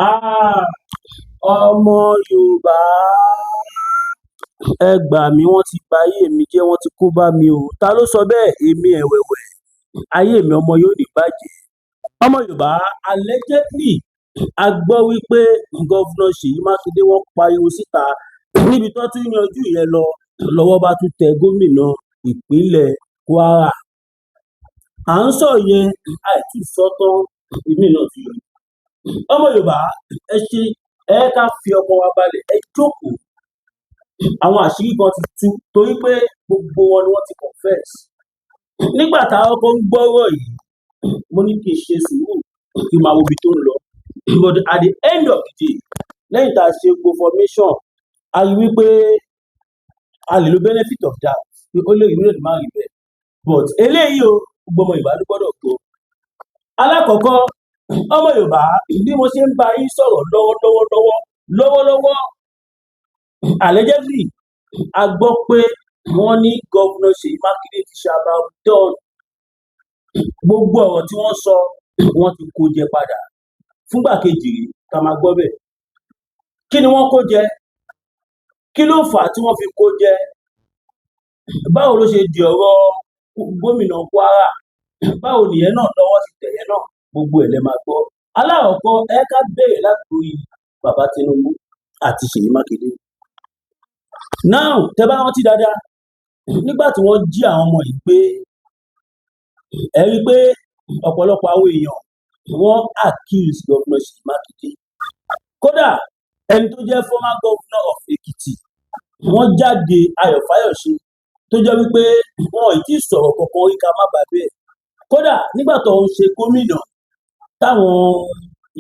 Háà, ọmọ Yorùbá, ẹ gbà mí, wọ́n ti ba ayé mi jẹ́, wọ́n ti kó bá mi o. Ta ló sọ bẹ́ẹ̀? Èmi ẹ̀wẹ̀wẹ̀, ayé mi ọmọ yóò ní bàjẹ́. Ọmọ Yorùbá, allegedly, a gbọ́ wípé Governor Ṣèyí Mákindé, wọ́n pariwo síta níbi tó ti ń yanjú ìyẹn lọ, lọ́wọ́ bá tún tẹ gómìnà ìpínlẹ̀ Kwara. À ń sọ yẹn, àìtí sọ tán, èmi náà ti yọjú. Ọmọ Yorùbá, ẹ ṣe ẹ ká fi ọkàn wa balẹ̀, ẹ jókòó. Àwọn àṣírí kan ti tú torí pé gbogbo wọn ni wọ́n ti confess. Nígbà táwọn kan ń gbọ́rọ̀ yìí, mo ní kí n ṣe sùúrù, kí n máa wo ibi tó ń lọ. But at the end of the day, lẹ́yìn tá a ṣe gbogbo formation, a rí wípé a lè lo benefit of doubt pé ó lè rí, ó lè má rí bẹ́ẹ̀. But eléyìí o, gbogbo ọmọ Yorùbá ló gbọ́dọ̀ gbọ́. Alákọ̀ọ́kọ́, ọmọ Yorùbá, bí mo ṣe ń bá yín sọ̀rọ̀ lọ́wọ́lọ́wọ́ lọ́wọ́ lọ́wọ́lọ́wọ́, allegedly, a gbọ́ pé wọ́n ní Governor Ṣèyí Mákindé ti ṣe about done. Gbogbo ọ̀rọ̀ tí wọ́n sọ, wọ́n ti kó jẹ padà. Fúngbà kejì rèé ká máa gbọ́ bẹ́ẹ̀. Kí ni wọ́n kó jẹ? Kí ló fà á tí wọ́n fi kó jẹ? Báwo ló ṣe di ọ̀rọ̀ gómìnà Kwara? Báwo nìyẹn náà lọ́wọ́ sí tẹ̀yẹ náà? Gbogbo ẹ̀ lẹ máa gbọ́. Alákọ̀ọ́kọ́, ẹ ká bẹ̀rẹ̀ látòrí bàbá Tinubu àti Ṣèyí Mákindé. Now, tẹ bá rántí dáadáa, nígbà tí wọ́n jí àwọn ọmọ yìí gbé, ẹ rí i pé ọ̀pọ̀lọpọ̀ àwọn èèyàn, wọ́n accuse Governor Ṣèyí Mákindé. Kódà, ẹni tó jẹ́ former governor of Èkìtì, wọ́n jáde, Ayọ̀ Fáyọ̀ṣe, tó jẹ́ wípé wọn ì tí ì sọ̀rọ̀ kankan rí ká má bàa bẹ́ẹ̀. Kódà, nígbà tó ń ṣe gómìnà, táwọn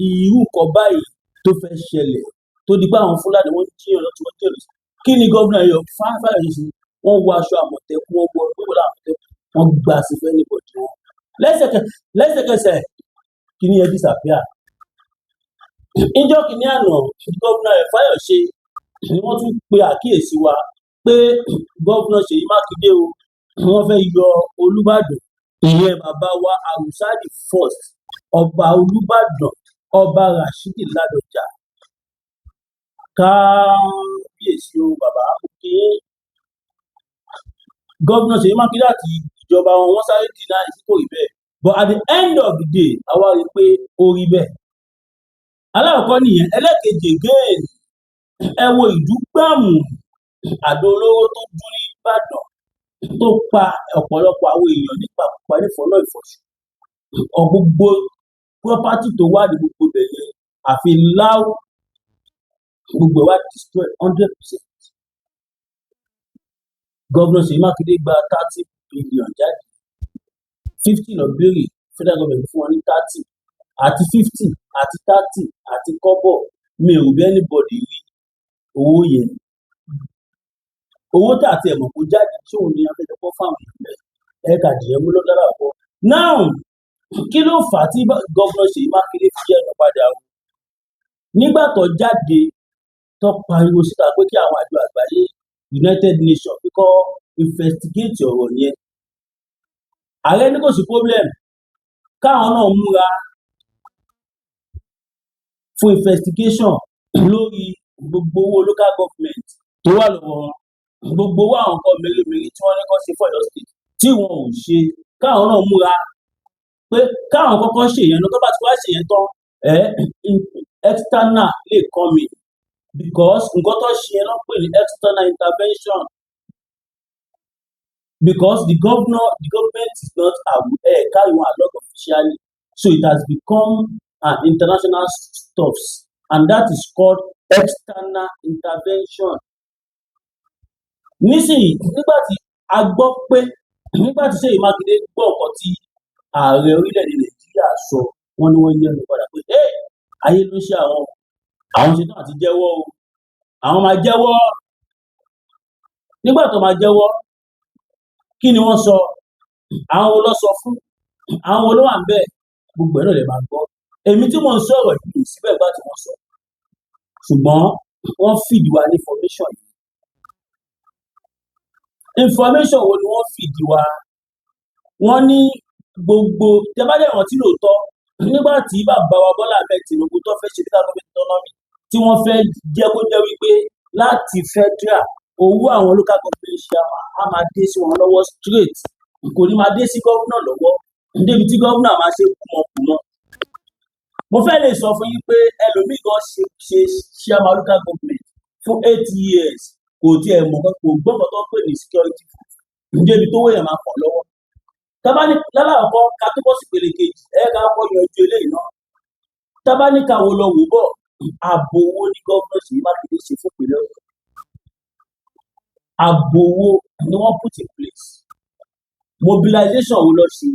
irú nǹkan báyìí tó fẹ́ ṣẹlẹ̀, tó di pé àwọn Fúlàní wọ́n jíyàn lọ́tùn, wọ́n jíyàn lósì, kí ni gómìnà Ayọ̀ Fáyọ̀ṣe ṣe? Wọ́n wọ aṣọ Àmọ̀tẹ́kùn, wọ́n wọ gbogbo Àmọ̀tẹ́kùn, wọ́n gbà sí fún anybody wọn. Lẹ́sẹ̀kẹsẹ̀, kíní yẹn disappear. Níjọ́ kìíní àná, gómìnà Ayọ̀ Fáyọ̀ṣe ni wọ́n tún pe àkíyèsí wa pé Governor Ṣèyí Mákindé o, wọ́n fẹ́ yọ Olúbàdàn, ìyẹn bàbá wa Àrùsá the First, Ọba Olúbàdàn, Ọba Rashidi Ládọjà. Kábíyèsí o, bàbá òkè. Governor Ṣèyí Mákindé àti ìjọba wọn, wọ́n sáré deny sí kò rí bẹ́ẹ̀, but at the end of the day, àwa rí i pé ó rí bẹ́ẹ̀. Alákọ̀ọ́kọ́ nìyẹn. Ẹlẹ́ẹ̀kejì again, ẹ wo ìdúgbàmù àdó olóró tó dún ní Ìbàdàn, tó pa ọ̀pọ̀lọpọ̀ àwọn èèyàn nípakúpa nífọ̀nà ìfọ̀ṣù. Gbogbo property tó wà ní gbogbo ibẹ̀ yẹn, àfi láú, gbogbo ẹ̀ wá destroy 100%. Governor Ṣèyí Mákindé gba 30 billion jáde. 50 lọ béèrè, federal government fún wọn ní 30. Àti 50 àti 30 àti kọ́bọ̀, mi ò bí anybody rí owó yẹn. Owó tà àti ẹ̀mọ̀ kó jáde, ṣé òun ni afẹ́jọ́pọ̀ fáwọn èèyàn bẹ́ẹ̀? Ẹ kà dìyẹn mú lọ́dọ̀ àpọ̀. Now, kí ló fà á tí Governor Ṣèyí Mákindé fi yẹnu padà o? Nígbà tó jáde, tó pariwo síta pé kí àwọn àjọ àgbáyé, United Nations, pé kó investigate ọ̀rọ̀ yẹn, ààrẹ ní kò sí problem, káwọn náà múra fún investigation lórí gbogbo owó local government tó wà lọ́wọ́ wọn, gbogbo owó àwọn nǹkan mèremère tí wọ́n ní kó ṣe fún Ọ̀yọ́ State tí wọn ò ṣe, káwọn náà múra pé káwọn kọ́kọ́ ṣèyẹn náà. Tó bá ti wá ṣèyẹn tán, ẹ external lè come in, because nǹkan tó ṣe yẹn náà pè ní external intervention, because the governor, the government is not aware, carry one along officially, so it has become an international stuffs, and that is called external intervention. Nísìnyí, nígbà tí a gbọ́ pé nígbà tí Ṣèyí Mákindé gbọ́ nǹkan tí ààrẹ orílẹ̀-èdè Nàìjíríà sọ, wọ́n ní wọ́n yẹnu padà pé, "Hey, ayé ló ṣe àwọn, àwọn ṣetán àti jẹ́wọ́ o, àwọn máa jẹ́wọ́." Nígbà tó máa jẹ́wọ́, kí ni wọ́n sọ? Àwọn wo ló sọ fún? Àwọn wo ló wà ń bẹ̀? Gbogbo ẹ̀ náà lè máa gbọ́. Èmi tí mò ń sọ̀rọ̀ yìí kò síbẹ̀ gbà tí wọ́n sọ, ṣùgbọ́n wọ́n fìdí wa ní information yìí. Information wo ni wọ́n fìdí wa? Wọ́n ní gbogbo tẹ bá dẹ̀ rántí lóòótọ́, nígbà tí bàbá wa Bọ́lá Ahmed Tinubu tó fẹ́ ṣe federal government Autonomy, tí wọ́n fẹ́ jẹ́ kó jẹ́ wípé láti federal, owó àwọn local government chairman á máa dé sí wọn lọ́wọ́ straight, kò ní máa dé sí gómìnà lọ́wọ́ débi tí gómìnà máa ṣe kúmọkùmọ. Mo fẹ́ lè sọ fún yín pé ẹlòmíì gan ṣe chairman local government fún 8 years, kò tiẹ̀ mọ̀, kò gbọ́ nǹkan tó ń pè ní security vote débi tó wéyàn máa kàn lọ́wọ́. Tábà ní lálàkọ́ ká tó bọ́ sí ìpele kejì, ẹ ká kọ́ yanjú eléyìí náà. Tábà ní ká wo lọ wò bọ̀, ààbò wo ní Gómìnà Ṣèyí Mákindé ṣe fún ìpínlẹ̀ Ọ̀yọ́? Ààbò wo ni wọ́n put in place? Mobilization wo lọ ṣe?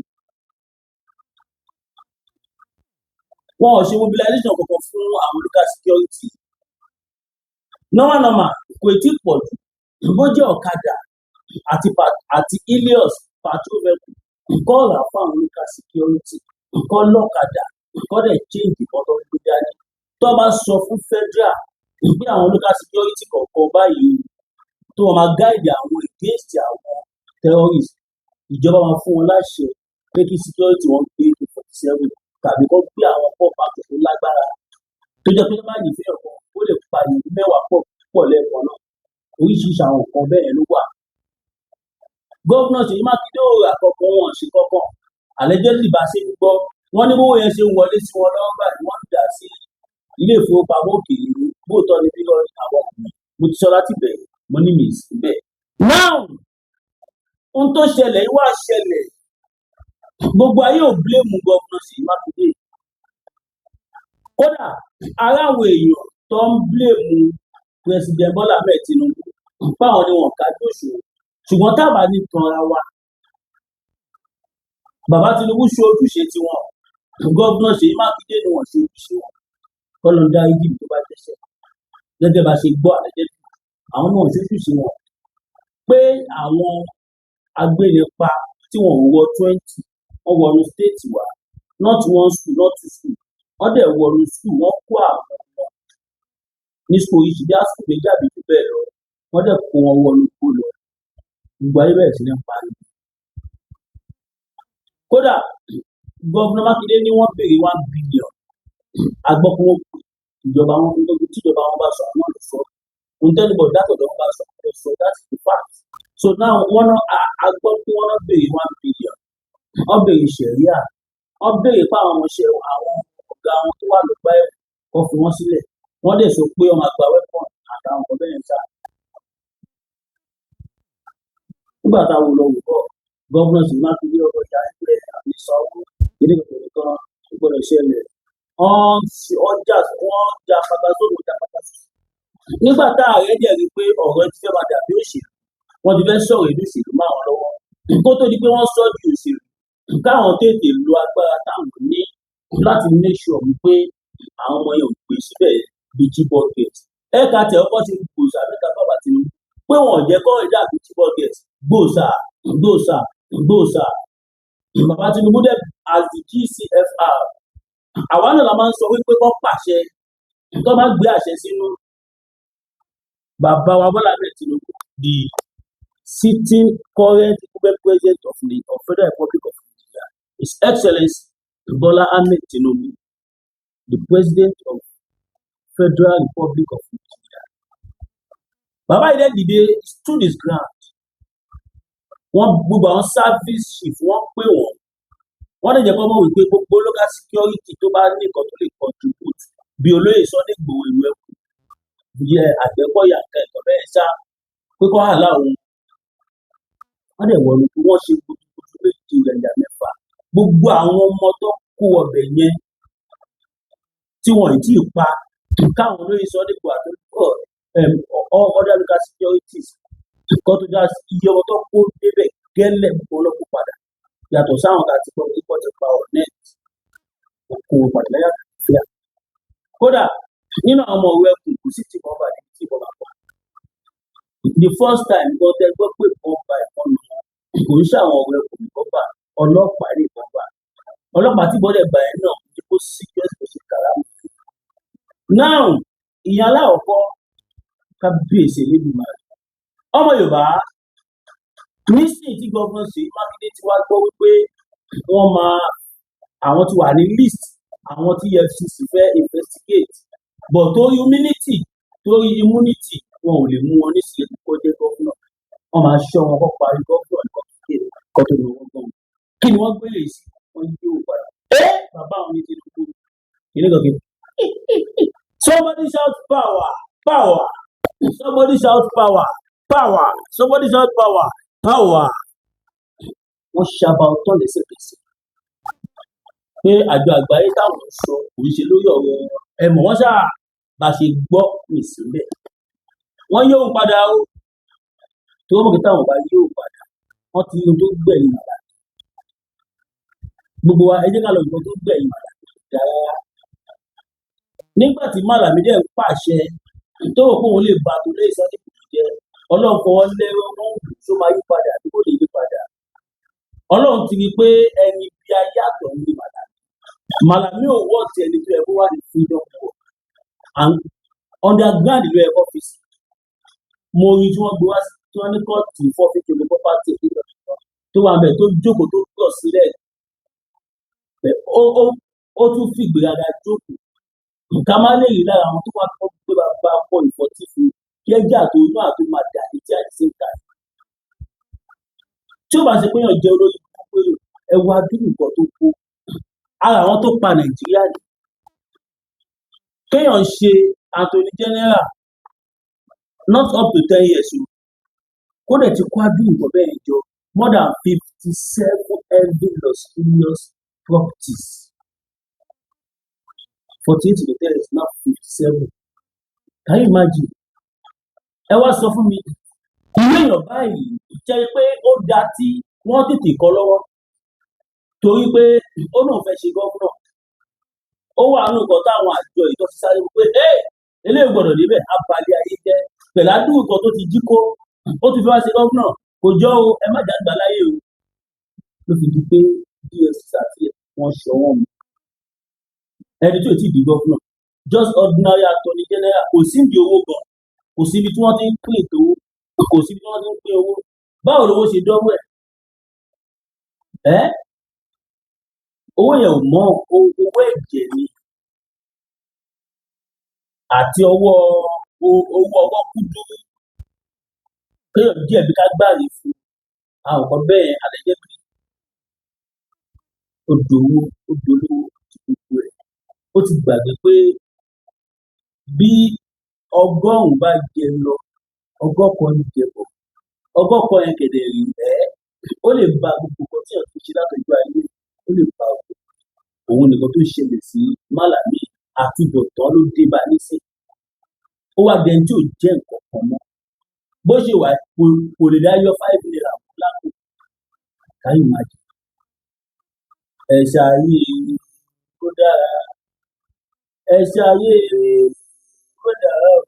Wọn ò ṣe mobilization kankan fún àwọn local security. Normal normal, kò tí ì pọ̀ jù, bó jẹ́ ọ̀kadà àti Hilux patrol vehicle, nǹkan rà fún àwọn local security, nǹkan lọ́kadà, nǹkan dẹ̀ change nǹkan tó ń gbé dání. Tó bá sọ fún federal pé àwọn local security kọ̀ọ̀kan báyìí tó wọn máa guide àwọn against àwọn terrorists, ìjọba máa fún wọn láṣẹ pé kí security wọn gbé AK-47 tàbí kó gbé àwọn pọ̀ pàtó tó lágbára, tó jẹ́ pé tó bá yìí fẹ́yàn kan, ó lè pa ìlú 10 pọ̀ pọ̀ lẹ́ẹ̀kan náà. Oríṣiríṣi àwọn nǹkan bẹ́ẹ̀ ló wà. Gómìnà Ṣèyí Mákindé ò rà kankan, wọn ṣe kankan. Allegedly, bá ṣe ń gbọ́, wọ́n ní bówó yẹn ṣe ń wọlé sí wọn lọ́wọ́ báyìí, wọ́n ń dà sí ilé ìfowópamọ́ òkèèrè. Bóòtọ́ ni bí lọ́ọ́ àwọn ọkùnrin, mo ti sọ láti bẹ̀rẹ̀, mo ní mi sí bẹ́ẹ̀. Now, ohun tó ṣẹlẹ̀ yìí wá ṣẹlẹ̀, gbogbo ayé ò blame Gómìnà Ṣèyí Mákindé. Kódà ará àwọn èèyàn tó ń blame President Bọ́lá Ahmed Tinubu báwọn ni wọn kájú òṣùwọ̀n. Ṣùgbọ́n tábà ní tanra wa, bàbá Tinubu ṣe ojúṣe tiwọn, Gómìnà Ṣèyí Mákindé ni wọ́n ṣe ojúṣe wọn. Kọ́lọ́n dáríjì tó bá jẹ́ṣẹ̀. Gẹ́gẹ́ bá ṣe gbọ́, àlẹ́jẹ́ àwọn náà ṣe ojúṣe wọn pé àwọn agbénipa tí wọn ò wọ 20, wọ́n wọnú state wa, not one school, not two school, wọ́n dẹ̀ wọnú school, wọ́n kó àwọn ọmọ ní school yìí, bí school méjì àbí jù bẹ́ẹ̀ lọ, wọ́n dẹ̀ kó wọn wọnú igbó lọ. Gbogbo ayé bẹ̀rẹ̀ sí ní pariwo. Kódà Gómìnà Mákindé ní wọ́n béèrè 1 billion. A gbọ́ pé wọ́n pè ìjọba wọn, nítorí tíjọba wọn bá sọ, àwọn lè sọ ohun tẹ́lifọ̀ dátọ̀dọ̀ wọn bá sọ, àwọn lè sọ. That's the fact. So now, wọ́n náà, a gbọ́ pé wọ́n náà béèrè 1 billion, wọ́n béèrè sẹ̀ríà, wọ́n béèrè pé àwọn ọmọọṣẹ́ àwọn ọ̀gá wọn tó wà lọ́gbà ẹ̀wọ̀n kọ́ fi wọ́n sílẹ̀, wọ́n dẹ̀ sọ pé wọ́n máa gba weapon àtàwọn nǹkan bẹ́ẹ̀ yẹn ṣá. Nígbà tá a wò lọ wò bọ̀, Gómìnà Ṣèyí Mákindé ọkọ̀ ìjà ẹgbẹ́ àmì sanwó kìnnìkan kìnnìkan ó gbọ́dọ̀ ṣẹlẹ̀. Wọ́n jà, wọ́n jà pátá sódò, jà pátá sí. Nígbà tá ààrẹ dẹ̀ rí i pé ọ̀rọ̀ ti fẹ́ máa dàbí òṣèlú, wọ́n ti fẹ́ sọ̀rọ̀ ìlú òṣèlú máa wọn lọ́wọ́, kó tó di pé wọ́n sọ di òṣèlú, káwọn tètè lo agbára táwọn ní láti make sure wípé àwọn ọmọ yẹn ò gbé síbẹ̀ bíi Chibok girls. Ẹ̀ka tẹ̀ ọkọ̀ ṣe gbòòsà mẹ́ta bàbá Tinubu pé wọn ò jẹ́ kọ́ ìdàbí Chibok girls. Gbòòsà, gbòòsà, gbòòsà. Bàbá Tinubu dẹ̀ as the GCFR, àwa náà la máa ń sọ wípé kọ́ pàṣẹ tó bá gbé àṣẹ sínú. Bàbá wa Bọ́lá Ahmed Tinubu, the sitting current incumbent president of Federal Republic of Nigeria, His Excellency Bola Ahmed Tinubu, the president of Federal Republic of Nigeria. Bàbá yìí dẹ̀ dìde, stood his ground. Wọ́n gbogbo àwọn service chief, wọ́n pè wọ́n, wọ́n lè jẹ́ kó mọ̀ wípé gbogbo local security tó bá ní nǹkan tó lè contribute, bí olóyè Sunday Igboho, ìlú ẹkùn yẹ, Àgbẹ̀kọ̀yà, nǹkan ẹ̀kọ́ bẹ́ẹ̀ ṣá, pé kó hà láwọn. Wọ́n dẹ̀ wọnú kí wọ́n ṣe gudugudu méje yàyà mẹ́fà. Gbogbo àwọn ọmọ tó kó ọbẹ̀ yẹn tí wọ́n ì tí ì pa, káwọn olóyè Sunday Igboho àti all other local securities nǹkan tó já iye ọmọ tó kó débẹ̀ gẹ́lẹ́, gbogbo wọn ló kó padà, yàtọ̀ sáwọn tá a ti gbọ́ pé wọ́n ti pa ọ̀nẹ́ẹ̀tì. Wọ́n kó wọn padà láyà àlàáfíà. Kódà nínú àwọn ọmọ òwe ẹkùn, kò sí tí ìbọn bá dé tí ìbọn bá pa. The first time gan tẹ gbọ́ pé ìbọn ba ìbọn nù wọn, kò ń ṣàwọn òwe ẹkùn nìkan bá, ọlọ́pàá ní ìbọn bá. Ọlọ́pàá tí ìbọn dẹ̀ gbà yẹn náà kò kó serious, kò ṣe kàrámù. Now, ìyẹn aláwọ̀kọ́. Kábíyèsí Elédùmarè. Ọmọ Yorùbá, nísìnyí tí Gómìnà Ṣèyí Mákindé ti wá gbọ́ wípé wọ́n máa, àwọn ti wà ní list àwọn tí EFCC fẹ́ investigate. But torí immunity, wọn ò lè mú wọn nísìnyí kó jẹ́ governor. Wọ́n máa ṣọ́ wọn kó parí governor ní kó tó ní wọ́n gan. Kí ni wọ́n gbélé sí? Wọ́n yí owó padà. Ẹ́ bàbá àwọn ní Tinubu kìíní kan kìíní. Somebody shout power, power. Somebody shout power, power. Somebody shout power, power. Wọ́n ṣàbà ọtọ́ lẹ́sẹ̀kẹsẹ̀ pé àjọ àgbáyé táwọn ń sọ kò ń ṣe lórí ọ̀rọ̀ ẹ mọ̀. Wọ́n ṣáà bá ṣe gbọ́ ìsìnbẹ̀, wọ́n yóò padà o. Tó mọ̀ kí táwọn bá yóò padà, wọ́n ti rí ohun tó gbẹ̀yìn Màlàmí. Gbogbo wa, ẹ jẹ́ ká lọ nǹkan tó gbẹ̀yìn Màlàmí dára. Nígbà tí Màlàmí dẹ̀ ń pàṣẹ tó rò pé òun lè ba tó lé Sunday Igboho jẹ́, Ọlọ́run fọwọ́ lẹ́rọ́, wọ́n wò tó máa yí padà àbí kò lè yí padà. Ọlọ́run ti rí i pé ẹni bí ayé àtọ̀ ní Màlàmí. Màlàmí ò wọ́ ti ẹni tó yẹ kó wà ní freedom war and underground ló yẹ kó fi sí. Mo rí tí wọ́n gbé wá sí, tí wọ́n ní kóòtù forfeit gbogbo property tó wà bẹ́ẹ̀, tó jókòó, tó gbọ̀ sílẹ̀. Ó tún fìgbéraga jókòó. Nǹkan má lè rí lára àwọn tó wà tó gbé bàbá pọ̀ ìfọ̀tí fún kí ẹjẹ́ àti inú àti máa dà létí at the same time. Tí ó bá ṣe pé èèyàn jẹ́ olórí burúkú, ẹ wo adúrú nǹkan tó kó ara àwọn tó pa Nàìjíríà ni kéèyàn ṣe Attorney General not up to 10 years o, kó dẹ̀ ti kó adúrú nǹkan bẹ́ẹ̀ jọ, more than 57 heavy luxurious properties. 48 to 10 is now 57. Can you imagine? Ẹ wá sọ fún mi, irú èèyàn báyìí jẹ́ pé ó dáa tí wọ́n tètè kọ́ lọ́wọ́, torí pé ó náà fẹ́ ṣe governor. Ó wà nínú nǹkan táwọn àjọ ìtọ́sí sáré wípé eléyìí gbọ́dọ̀ débẹ̀, abalẹ̀ ayé jẹ́ pẹ̀lú àdúgbò kan tó ti jí kó, ó ti fi wá ṣe governor, kò jọ o. Ẹ má jàgbá láyé o. Ló fi di pé DSS àti wọn ṣọwọ́n mu ẹni tí ò tí ì di governor, just ordinary Attorney General. Kò sí ìdí owó gan, kò síbi tí wọ́n ti ń pín ètò owó, kò síbi tí wọ́n ti ń pín owó. Báwo lowó ṣe dọ́wọ́ ẹ̀? Ẹ́ owó yẹn ò mọ́, owó ẹ̀jẹ̀ ni àti ọwọ́ owó ọwọ́ kúdúrú kéèyàn díẹ̀ bí ká gbáre fún àwọn nǹkan bẹ́ẹ̀. Allegedly, ó dowó, ó dolówó ti gbogbo ẹ̀. Ó ti gbàgbé pé bí 100 bá jẹ lọ, 100 ń jẹ bọ̀. 100 yẹn kẹ̀dẹ̀ rí ẹ́, ó lè ba gbogbo nǹkan tí èèyàn ti ṣe látọjú ayé, ó lè ba òun nìkan. Tó ṣẹlẹ̀ sí Málàmí, àtúbọ̀tán ló dé bá nísìn. Ó wá dẹni tí ò jẹ́ nǹkan kan mọ́. Bó ṣe wà, kò lè dá yọ ₦5 mọ́ lápò. Can you imagine? Ẹ ṣayé kó dára, ẹ ṣayé kó dára o.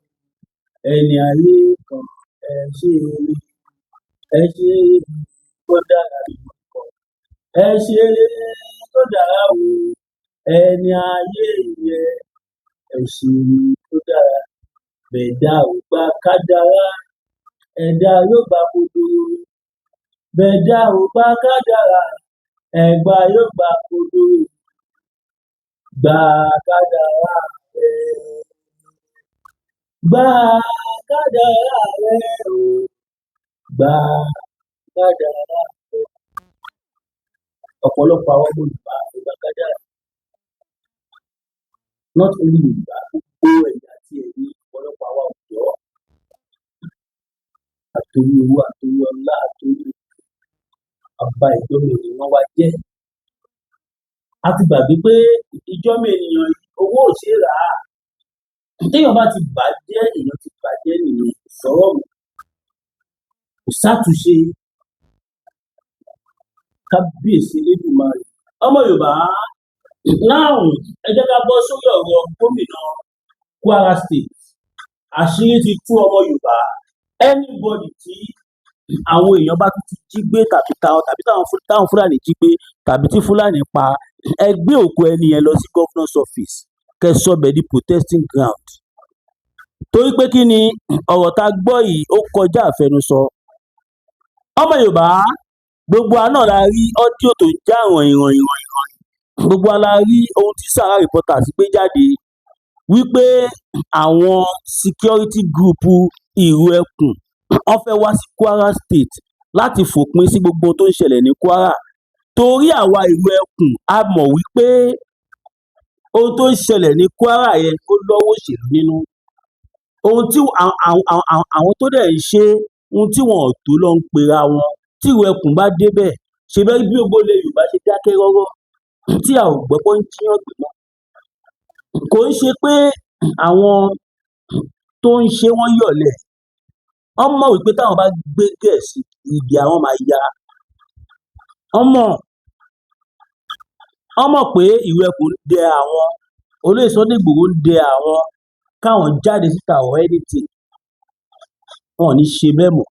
Ẹni ayé kan, ẹ ṣe eré, ẹ ṣe kó dára kan, ẹ ṣe kó dára o. Ẹni ayé yẹ, ẹ ṣe kó dára. Bẹ̀dá ò gbà kádàrá, ẹ̀dá yóò gbà kodoro. Bẹ̀dá ò gbà kádàrá, ẹ̀gbà yóò gbà kodoro. Gbà kádàrá rẹ, gbà kádàrá rẹ o, gbà kádàrá rẹ. Ọ̀pọ̀lọpọ̀ àwọn ọmọ Yorùbá ò gbà kádàrá. Not only Yorùbá, gbogbo ẹ̀yà àti ẹ̀yìn, ọ̀pọ̀lọpọ̀ àwa ọ̀dọ́, àtòrí owó, àtòrí ọlá, àtòrí àbá ìjọba ènìyàn wa jẹ́. A ti gbàgbé pé ìjọba ènìyàn, owó ò ṣeé rà á. Téèyàn bá ti bàjẹ́, èèyàn ti bàjẹ́ nìyẹn. Kò sọ̀rọ̀ mọ́, kò sátúnṣe. Kábíyèsí Elédùmarè. Ọmọ Yorùbá, now ẹ jẹ́ ká bọ́ sórí ọ̀rọ̀ gómìnà Kwara State. Àṣírí ti tú, ọmọ Yorùbá. Anybody tí àwọn èèyàn bá tún ti jí gbé tàbí táwọn Fúlàní jí gbé tàbí tí Fúlàní pa, ẹ gbé òkú ẹni yẹn lọ sí governor's office, kẹ́ sọ bẹ̀ di protesting ground. Torí pé kí ni? Ọ̀rọ̀ tá a gbọ́ yìí, ó kọjá àfẹnusọ. Ọmọ Yorùbá, gbogbo wa náà la rí audio tó ń já rànyìn rànyìn rànyìn. Gbogbo wa la rí ohun tí Sahara Reporters gbé jáde. Wípé àwọn security group Ìrù Ẹkùn, wọ́n fẹ́ wá sí Kwara State láti fòpin sí gbogbo ohun tó ń ṣẹlẹ̀ ní Kwara, torí àwa Ìrù Ẹkùn, a mọ̀ wípé ohun tó ń ṣẹlẹ̀ ní Kwara yẹn, ó lọ́wọ́ òṣèlú nínú. Ohun tí àwọn tó dẹ̀ ń ṣe, ohun tí wọn ò tó ló ń pera wọn. Tí Ìrù Ẹkùn bá débẹ̀, ṣe bẹ́ẹ̀ bí gbogbo ilẹ̀ Yorùbá ṣe dákẹ́ rọ́rọ́, tí a ò gbọ́ pé ó ń jíyàn gbé mọ́. Kò ń ṣe pé àwọn tó ń ṣe wọ́n yọ̀lẹ̀. Wọ́n mọ̀ wípé táwọn bá gbé gẹ̀ẹ́sì, ìdí àwọn máa ya. Wọ́n mọ̀ pé Ìrù Ẹkùn ń dẹ àwọn, olóyè Sunday Igboho ń dẹ àwọn, káwọn jáde síta or anything, wọn ò ní ṣe bẹ́ẹ̀ mọ́.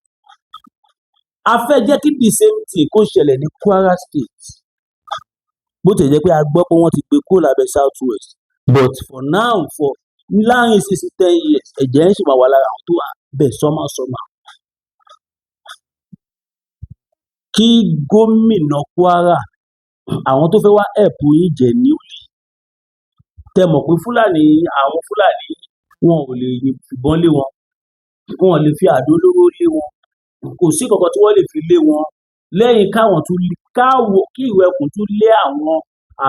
A fẹ́ jẹ́ kí the same thing kó ṣẹlẹ̀ ní Kwara State, bó ti jẹ́ pé a gbọ́ pé wọ́n ti gbé kúrò lábẹ́ South West, but for now, for láàrin 6 to 10 years, ẹ̀jẹ̀ ń sì máa wà lára àwọn tó wà bẹ́ẹ̀ sọ́mọ́ sọ́mọ́. Kí gómìnà Kwara, àwọn tó fẹ́ wá help yín genuinely, tẹ mọ̀ pé Fúlàní, àwọn Fúlàní, wọn ò lè fìbọn lé wọn, wọn ò lè fi àdó olóró lé wọn, kò sí kankan tí wọ́n lè fi lé wọn lẹ́yìn káwọn tún káwọ kí Ìrù Ẹkùn tún lé àwọn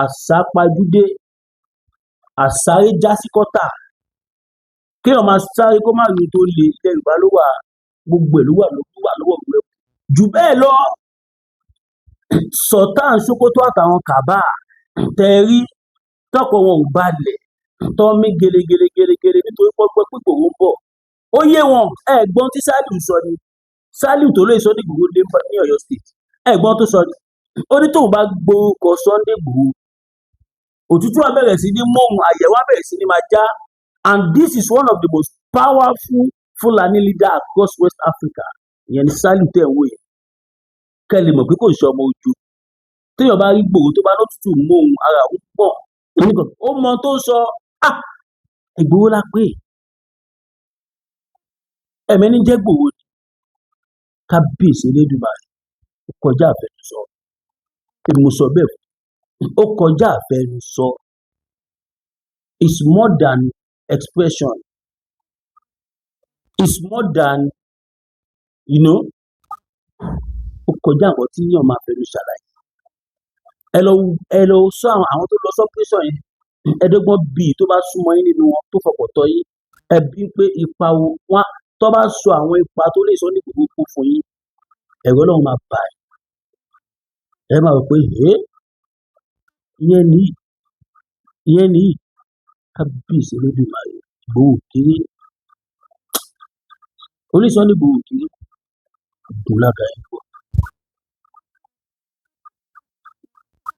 àsápajúdé, àsáré jásíkọ́tà, kéèyàn máa sáré kó má rí ohun tó le. Ilẹ̀ Yorùbá ló wà, gbogbo ẹ̀ ló wà lọ́wọ́ Ìrù Ẹkùn. Jù bẹ́ẹ̀ lọ, Sultan Sokoto àtàwọn kàbá tẹ rí tọkọ wọn ò balẹ̀, tọ́ mí gelegele gelegele, nítorí pọ́pọ́ pé Ìgbòho ń bọ̀. Ó yé wọn. Ẹ̀gbọ́n tí Saliu sọ ni, Saliu tó lóye Sunday Igboho lé ní Ọ̀yọ́ State, ẹ̀gbọ́n tó sọ ni, ó ní tóun bá gbórúkọ Sunday Igboho, òtútù á bẹ̀rẹ̀ sí ní móhun, àyẹ̀wò á bẹ̀rẹ̀ sí ní máa já. And this is one of the most powerful Fulani leader across West Africa. Ìyẹn ni Saliu tẹ̀ ń wò yẹn. Kẹ́ ẹ lè mọ̀ pé kò ṣe ọmọ ojú. Téèyàn bá rí Ìgbòho, tó bá lótútù móhun, ara òun pọ̀, ó mọ tó ń sọ. Ah, Ìgbòho la pè ẹ̀mí ní jẹ́ Ìgbòho ni. Kábíyèsí Elédùmarè, ó kọjá àfẹnusọ. Èmi mo sọ bẹ́ẹ̀, ó kọjá àfẹnusọ. It's more than expression, it's more than ó kọjá nǹkan tí yàn máa fẹnu ṣàlàyé. Ẹ lọ sọ àwọn tó lọ sí operation yẹn, ẹ̀ẹ́dọ́gbọ̀n bíi tó bá súnmọ́ yín nínú wọn, tó fọkàn tọ́ yín, ẹ bí pé ipa wo wọn tó bá sọ àwọn ipa tó lè sọ ní gbogbo kó fún yín, ẹ̀rọ Ọlọ́run máa bà yín. Ẹ máa rò pé ẹ́ ìyẹn nìyí, ìyẹn nìyí. Kábíyèsí Elédùmarè, Ìgbòho kéré, oníṣọ́ ní Ìgbòho kéré, ògùn lága ẹ̀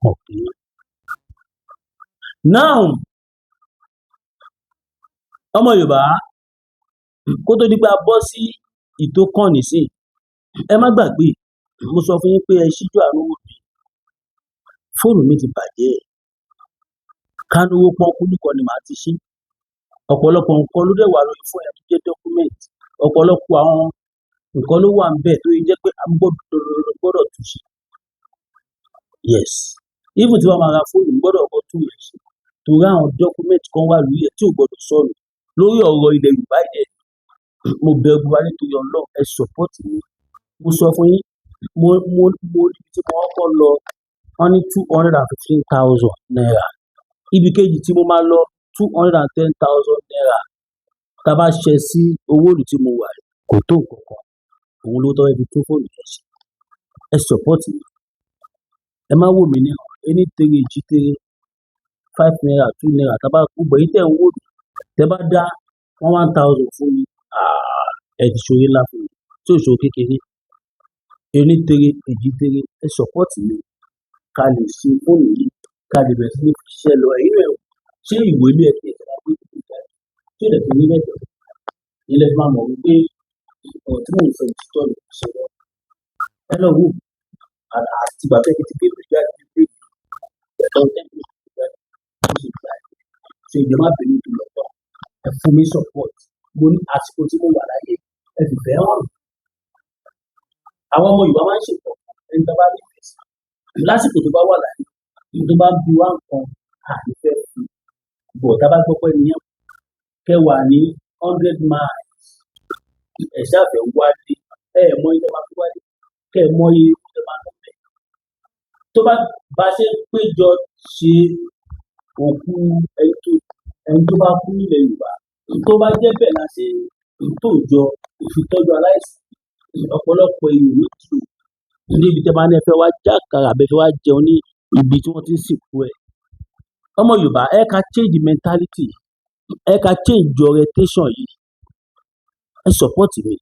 pọ̀ kéré. Now, ọmọ Yorùbá, kó tó di pé a bọ́ sí ìtókàn nísìn, ẹ má gbàgbé, mo sọ fún yín pé ẹ ṣíjú àánú wò mí. Fóònù mi ti bàjẹ́. Kánúwó pọ́nkú nìkan ni màá ti ṣí. Ọ̀pọ̀lọpọ̀ nǹkan ló dẹ̀ wà lórí fóònù yẹn tó jẹ́ document. Ọ̀pọ̀lọpọ̀ àwọn nǹkan ló wà níbẹ̀ tó jẹ́ pé a gbọ́dọ̀ tún ṣe. Yes, even tí wọ́n máa ra fóònù, gbọ́dọ̀ kọ́ tún yẹn ṣe, torí àwọn document kan wà lórí ẹ̀ tí ò gbọ́dọ̀ sọnù. Lórí ọ̀rọ̀ ilẹ̀ Yorùbá yẹn, mo bẹ̀ gbogbo wa nítorí Ọlọ́run, ẹ support mi. Mo sọ fún yín, mo níbi tí mo kọ́kọ́ lọ, wọ́n ní ₦215,000. Ibi kejì tí mo máa lọ, ₦210,000. Tá a bá ṣe sí owó ìlú tí mo wà, kò tó nǹkan kan. Òun ló tọ́ ẹ fi tún fóònù yẹn ṣe. Ẹ support mi. Ẹ má wò mí ní ení tere èjì tere, ₦5, ₦2. Tá a bá gbogbo èyí tẹ̀ ń wò mí, tẹ́ bá dá one one thousand fún mi, ẹ ti ṣoore ńlá fún mi tí ò ṣòro kékeré. Ení tere èjì tere, ẹ support mi ká lè ṣe fóònù yìí, ká lè bẹ̀rẹ̀ sí ní fi ṣiṣẹ́ lọ. Ẹ̀yin náà, ṣé ìwé ló yẹ kí ẹ máa gbé fóònù jáde tí ó dẹ̀ fi ní mẹ́jọ? Ilẹ̀ fi máa mọ̀ wípé ọ̀rọ̀ tí mò ń sọ, òtítọ́ ni, kò ṣe lọ. Ẹ lọ wò àti ìgbà tó yẹ kí n ti gbé ìwé jáde pé ẹ̀tọ́ tẹ́lẹ̀ jáde ó sì gbà ẹ̀. Ṣe ìjọba bínú tó lọ́tọ̀? Ẹ fún mi support. Mo ní àsìkò tí mo wà láyé, ẹ fi fẹ́ hàn. Àwọn ọmọ Yorùbá máa ń ṣètò ẹni tó bá nífẹ̀ẹ́ sí lásìkò tó bá wà láyé, tó bá ń bi wá nǹkan, àní fẹ́ fún bọ̀. Tá a bá gbọ́ pé ẹni yẹn Kẹ́ wà ní 100 miles, ẹ ṣáà fẹ́ wálé, ẹ mọ iye tẹ́ máa fi wálé, kẹ́ ẹ mọ iye owó tẹ́ máa ná bẹ́ẹ̀. Tó bá bá ṣe ń péjọ ṣe òkú ẹni tó bá kú nílẹ̀ Yorùbá, tó bá jẹ́ bẹ́ẹ̀ la ṣe ń tòjọ ìfitọ́jú aláìsàn, ọ̀pọ̀lọpọ̀ èèyàn ló ti níbi tẹ́ bá ní ẹ fẹ́ wá jàkàrà àbí ẹ fẹ́ wá jẹun ní ibi tí wọ́n ti ń sìnkú ẹ̀. Ọmọ Yorùbá, ẹ ká change mentality, ẹ ká change orientation yìí. Ẹ support mi: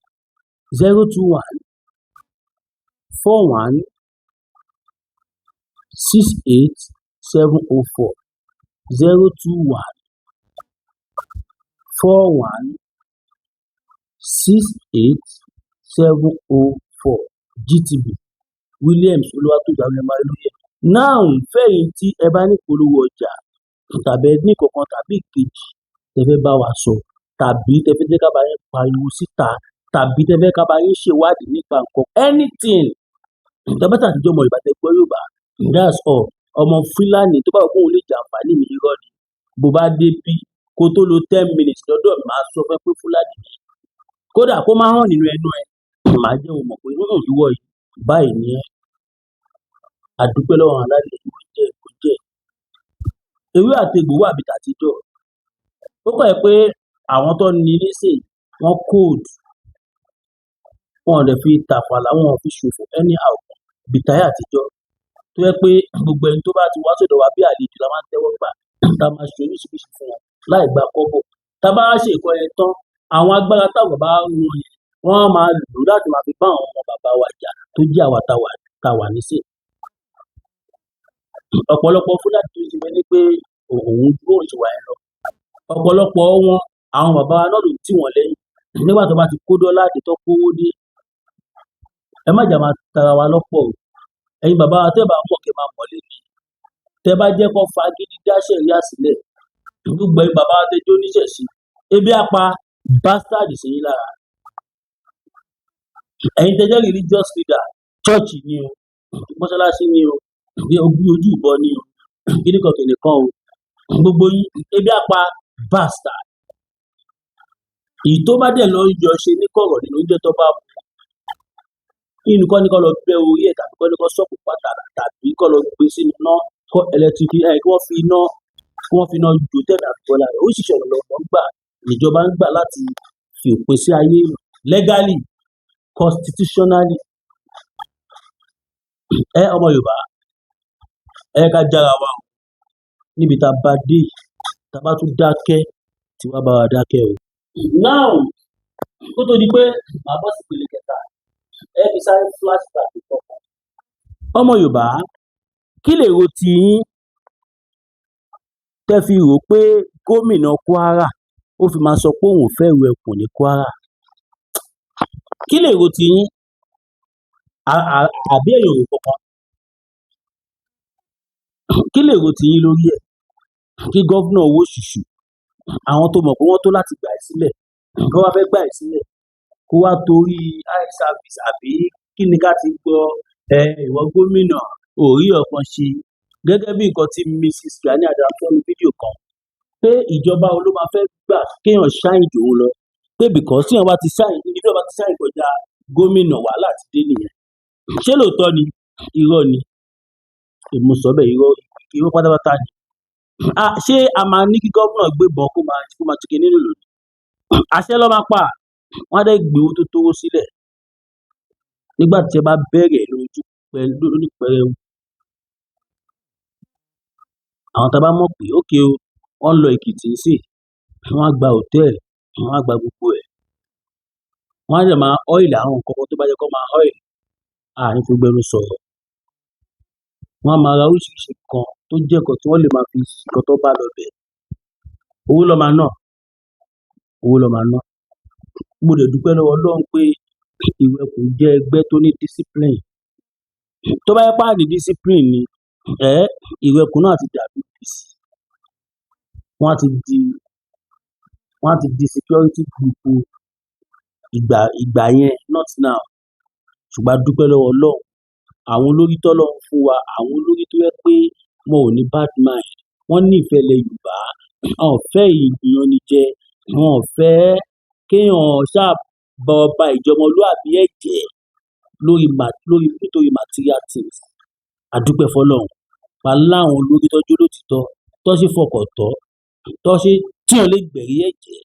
0214168704, 0214168704. GTB, Williams Olúwatóbi Olóyè. Now, fẹ́yìn tí ẹ bá ní ìpolówó ọjà tàbí ẹ ní kankan tàbí ìkejì tẹ́ fẹ́ bá wa sọ, tàbí tẹ́ fẹ́ jẹ́ ká bá yín pariwo síta, tàbí tẹ́ fẹ́ ká bá yín ṣèwádìí nípa nǹkan, anything tẹ́ bá tàbí jẹ́ ọmọ Yorùbá, tẹ́ gbọ́ Yorùbá, that's all. Ọmọ Fúlàní tó bá wù kóun lè jàǹfààní mi, irọ́ ni. Bó bá dé bí kó tó lo 10 minutes lọ́dọ̀ mi, máa sọ fún ẹ pé Fúlàní ni. Kódà kó má hàn nínú ẹnu ẹ, màá jẹ́ òun mọ̀ pé ìwọ yìí báyìí ni ẹ́. A dúpẹ́ lọ́wọ́ àwọn alálẹ̀, ìwé jẹ́ ìwé jẹ́ ewé àti egbò wà bíi tàtijọ́. Ó kàn jẹ́ pé àwọn tó ní nísìnyí, wọ́n cold, wọn ò dẹ̀ fi tàfàlà, wọn ò fi ṣòfò anyhow bíi táyé àtijọ́, tó jẹ́ pé gbogbo ẹni tó bá ti wá sọ́dọ̀ wa bí àlejò la máa ń tẹ́wọ́ gbà, tá a máa ṣe oríṣiríṣi fún wọn láì gba kọ́bọ̀. Tá a bá wá ṣe nǹkan yẹn tán, àwọn agbára táwọn bàbá wọn yẹn, wọ́n á máa lò láti máa fi bá àwọn ọmọ bàbá wa jà, tó jẹ́ àwa tá a wà nísìnyí. Ọ̀pọ̀lọpọ̀ Fúlàní tó ṣe ní pé òun bóun ṣe wà yẹn lọ, ọ̀pọ̀lọpọ̀ wọn, àwọn bàbá wa náà ló tì wọ́n lẹ́yìn nígbà tó bá ti kó dọ́là dé, tó kówó dé. Ẹ má jà máa tara wa lọ́pọ̀ o. Ẹ̀yin bàbá wa, tẹ́ bá mọ̀, kẹ́ máa mọ̀ lẹ́nu. Tẹ́ bá jẹ́ kó fagídí dá sẹ̀ríà sílẹ̀, gbogbo ẹ̀yin bàbá wa tẹ́ jẹ́ oníṣẹ̀ṣe, ebi á pa bastard sí yín lára. Ẹ̀yin tẹ́ jẹ́ religious leader, church ni o, mọ́ṣáláṣí ni o, bí ojú ìbọn ni o, kíní kan kìnìún kan o, gbogbo yín, ebi á pa bastard. Èyí tó bá dẹ̀ lọ yọ ṣe ní kọ̀rọ̀ nínú oúnjẹ tó bá mú inú kọ́ ni, kọ́ lọ bẹ́ orí ẹ̀, tàbí kọ́ ní kọ́ sọ́kù pátá, tàbí kọ́ lọ gbé sínú iná, kọ́ electric ẹ̀, kí wọ́n fi iná jó tẹ̀mí àbíbọ́lá rẹ̀. Oríṣiríṣi ọ̀nà lọ́nà ń gbà, ìjọba ń gbà láti fi òpin sí ayé legally, constitutionally. Ẹ ọmọ Yorùbá, ẹ ká jára wa o. Níbi tá a bá dé yìí, tá a bá tún dákẹ́, tí wàá bá wa dákẹ́ o. Now, kó tó di pé màá bọ́ sí ìpele kẹta, ẹ fi sáré flashback kọ̀ọ̀kan. Ọmọ Yorùbá, kí lèrò tiyín tẹ́ fi rò pé gómìnà Kwara ó fi máa sọ pé òun ò fẹ́ ìrù ẹkùn ní Kwara? Kí lèrò tiyín? Àbí ẹ̀yin ò rò kankan? Kí lèrò tiyín lórí ẹ̀? Kí gómìnà owó ṣùṣù, àwọn tó mọ̀ pé wọ́n tó láti gbà ẹ́ sílẹ̀, kó wá fẹ́ gbà ẹ́ sílẹ̀, kó wá torí eye service, àbí kí ni ká ti gbọ́ ẹ? Ìwọ gómìnà ò rí ọ̀kan ṣe gẹ́gẹ́ bí nǹkan tí Mrs Gani Adams sọ ní fídíò kan, pé ìjọba wo ló máa fẹ́ gbà kéèyàn shine jù òun lọ, pé because tíyàn bá ti shine, ibi tí wọ́n bá ti shine kọjá gómìnà, wàhálà ti dé nìyẹn. Ṣé lóòótọ́ ni? Irọ́ ni. Èmi sọ bẹ́ẹ̀, irọ́, irọ́ pátápátá ni. Ah, ṣé a máa ní kí gómìnà gbébọn kó máa ṣe kinní lòdì? Àṣẹ ló máa pa. Wọ́n á dẹ̀ gbé owó tó tówó sílẹ̀ nígbà tí ẹ bá bẹ̀rẹ̀ lójú pẹ̀lú ní pẹrẹu. Àwọn tá a bá mọ̀ pé ókè o, wọ́n lọ Èkìtì nísìn, wọ́n á gba hòtẹ́ẹ̀lì, wọ́n á gba gbogbo ẹ̀, wọ́n á dẹ̀ máa oil àwọn nǹkan kan tó bá yẹ kó máa oil. A ní fi gbẹnu sọ̀rọ̀. Wọ́n á máa ra oríṣiríṣi nǹkan tó jẹ́ nǹkan tí wọ́n lè máa fi nǹkan tó bá lọ bẹ̀. Owó ló máa ná, owó ló máa ná. Mo dẹ̀ dúpẹ́ lọ́wọ́ Ọlọ́run pé Ìrù Ẹkùn jẹ́ ẹgbẹ́ tó ní discipline. Tó bá jẹ́ pé a ní discipline ni ẹ́, Ìrù Ẹkùn náà ti dàbí OPC. Wọ́n á ti di security group ìgbà ìgbà yẹn, not now. Ṣùgbọ́n a dúpẹ́ lọ́wọ́ Ọlọ́run, àwọn olórí tọ́lọ́run fún wa, àwọn olórí tó jẹ́ pé wọn ò ní bad mind, wọ́n nífẹ̀ẹ́ ilẹ̀ Yorùbá, wọn ò fẹ́ ìyanijẹ. Wọn ò fẹ́ kéèyàn ṣáà ba ìjọmọlúàbí ẹ̀ jẹ́ lórí nítorí material things. A dúpẹ́ f'Ọlọ́run. Pa láwọn olórí tó jẹ́ olóòtítọ́, tó ṣe fọkàn tán, tó ṣe tí èèyàn lè gbẹ̀rí ẹ̀ jẹ́.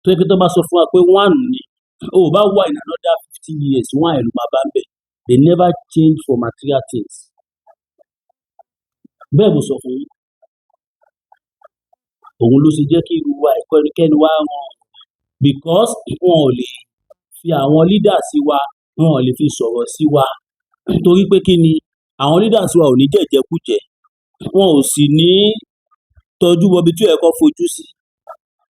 Tó jẹ́ pé tó bá sọ fún wa pé one ni, o ò bá wà in another 50 years, one ẹ̀ ló máa bá ń bẹ̀. They never change for material things. Bẹ́ẹ̀ mo sọ fún yín. Òun ló ṣe jẹ́ kí irú wa kẹ́ni wá ràn, because wọn ò lè fi àwọn leaders wa, wọn ò lè fi sọ̀rọ̀ sí wa. Torí pé kí ni? Àwọn leaders wa ò ní jẹ̀jẹ̀kújẹ. Wọn ò sì ní tọ́jú wọ ibi tí ó yẹ kó fojú sí.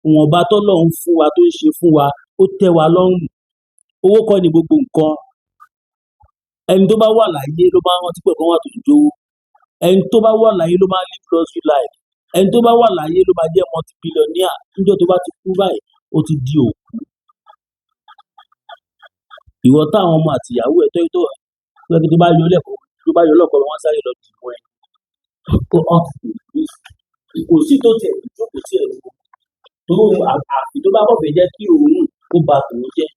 Ìwọ̀nba t'Ọlọ́run fún wa, tó ń ṣe fún wa, ó tẹ́ wa lọ́rùn. Owó kọ́ ni gbogbo nǹkan. Ẹni tó bá wà láyé ló máa ń rántí pé nǹkan wà tó ń jówó. Ẹni tó bá wà láyé ló máa ń live luxury life. Ẹni tó bá wà láyé ló máa jẹ́ multi-billionaire. Níjọ́ tó bá ti kú báyìí, ó ti di òkú. Ìwọ táwọn ọmọ àti ìyàwó ẹ tó tó tó bá yọ lẹ́kọ̀ọ́, tó bá yọ lọ́kọ̀ọ́, wọ́n sáré lọ dìbò ẹ. Kò sí tó tiẹ̀ jókòó tí ẹ̀ lọ. Torí àfi tó bá kàn fẹ́ jẹ́ kí òórùn kó ba tòun jẹ́.